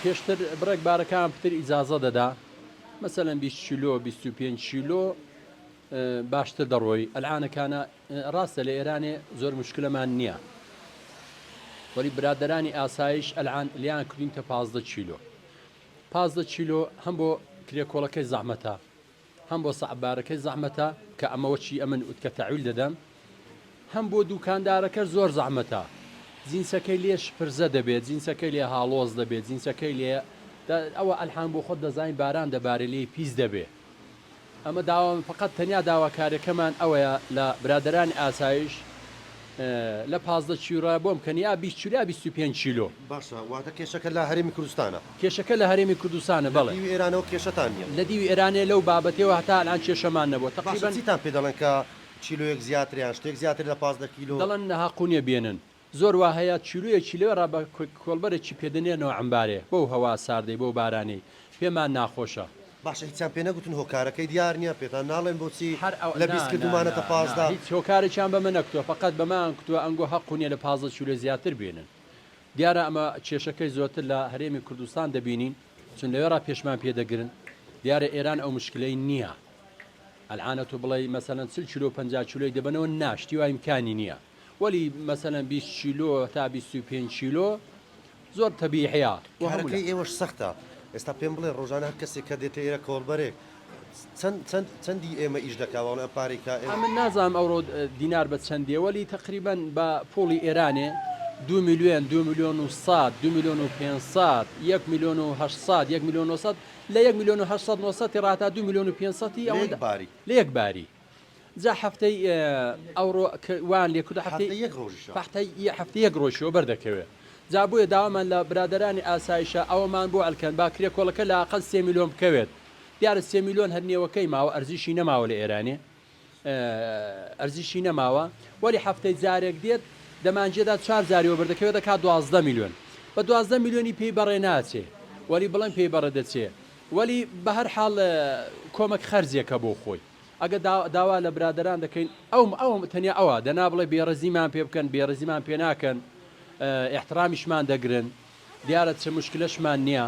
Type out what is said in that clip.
پێشتر بڕێک بارەکان پتر ئیجازە دەدا مەسەلەن 20 کیلۆ 25 کیلۆ باشتر دەڕۆی ئەلعانەکانە ڕاستە لە ئێرانێ زۆر مشکلەمان نییە وەلی برادەرانی ئاسایش ئەلعان لیان کردینتە 15 کیلۆ 15 کیلۆ هەم بۆ کرێکۆڵەکەی زەحمەتە هەم بۆ سەعب بارەکەی زەحمەتە کە ئەمە وەچی ئەمن ئوتکە تەعویل دەدەم هەم بۆ دوکاندارەکەش زۆر زەحمەتە جینسەکەی لێ شپرزە دەبێت جینسەکەی لێ هاڵۆز دەبێت جینسەکەی لێ ئەوە ئەلحان بۆ خۆت دەزانی باران دەبارێ لێی پیس دەبێ ئەمە داوا فقط تەنیا داواکاریەکەمان ئەوەیە لە برادەرانی ئاسایش لە 15 کیلۆ بۆم کەن یا 20 کیلۆ یا 25 کیلۆ. باشە واتە کێشەکە لە هەرێمی کوردستانە؟ کێشەکە لە هەرێمی کوردستانە بەڵێ. لە دیوی ئێرانەوە کێشەتان نییە؟ لە دیوی ئێرانێ لەو بابەتەوە هەتا ئەلان کێشەمان نەبووە باشە تەقریبەن. چیتان پێ دەڵێن کە کیلۆیەک زیاتر یان شتێک زیاتر لە 15 کیلۆ؟ دەڵێن هەقو نییە بێنن. زۆر وا هەیە کیلۆیەکی لەوێ ڕا بە کۆڵبەرێکی پێ دەنێرنەوە عەمبارێ بەو هەوا ساردەی بەو بارانەی پێمان ناخۆشە. باشە هیچیان پێ نەگوتن هۆکارەکەی دیار نیە پێتان ناڵێن بۆچی هەر ئەو لە نا 20 نا کردومانەتە نا نا 15؟ هیچ هۆکارێکیان بەمە نەکوتوە فەقەت بەمان کوتوە ئەنگۆ هەقو نیە لە 15 کیلۆ زیاتر بێنن دیارە ئەمە کێشەکەی زۆرتر لە هەرێمی کوردستان دەبینین چون لەوێڕا پێشمان پێ دەگرن دیارە ئێران ئەو مشکلەی نیە ئەلعانە تۆ بڵێی مەسەلەن 40 کیلۆ 50 کیلۆی دەبەنەوە نا شتی وا ئیمکانی نیە وەلی مەسەلەن 20 کیلۆ تا 25 کیلۆ زۆر تەبیعیە بۆ هەموو کارەکەی ئێوەش سەختە ئێستا پێم بڵێ ڕۆژانە هەر کەسێک کە دێتە ئێرە کۆڵبەرێک چەند چەند چەندی ئێمە ئیش دەکا واڵێ ئەم پارەی کە ئێمە ئەمن نازانم ئەوڕۆ دینار بە چەندیە وەلی تەقریبەن بە پوڵی ئێرانێ دوو میلیۆن دوو میلیۆن و سات دوو میلیۆن و پێنج سات یەک میلیۆن و هەشت سات یەک میلیۆن و سەد لە یەک میلیۆن و هەشت سەد نۆ سەتی ڕا تا دوو میلیۆن و پێنج سەتی لە یەک ئەوەندە باری لە یەک باری جا هەفتەی ئەوڕۆ کە وایان لێ کردو هەفتەی هەفتەی یەک ڕۆژیشە. هەفتەی هەفتەی یەک ڕۆژیشەوە بەردەکەوێ جا بۆیە داوامان لە برادەرانی ئاسایشە ئەوەمان بۆ ئەلکەن با کرێ کۆڵەکە لاقەل سێ میلیۆن بکەوێت دیارە سێ میلیۆن هەر نێوەکەی ماوە ئەرزیشی نەماوە لە ئێرانێ ئەرزیشی نەماوە وەلی هەفتەی جارێک دێت دەمانجێدا چوار جاری وەبەر دەکەوێت دەکات 12 میلیۆن بە 12 میلیۆنی پێی بەڕێ ناچێ وەلی بڵێن پێی بەڕێ دەچێ وەلی بە هەر حاڵ کۆمەک خەرجێکە بۆ خۆی ئەگە داوا لە برادەران دەکەین ئەو ئەو تەنیا ئەوە دەنا بڵێ بێڕێزیمان پێ بکەن بێڕێزیمان پێ ناکەن ئیحترامیشمان دەگرن دیارە چ مشکلەشمان نییە.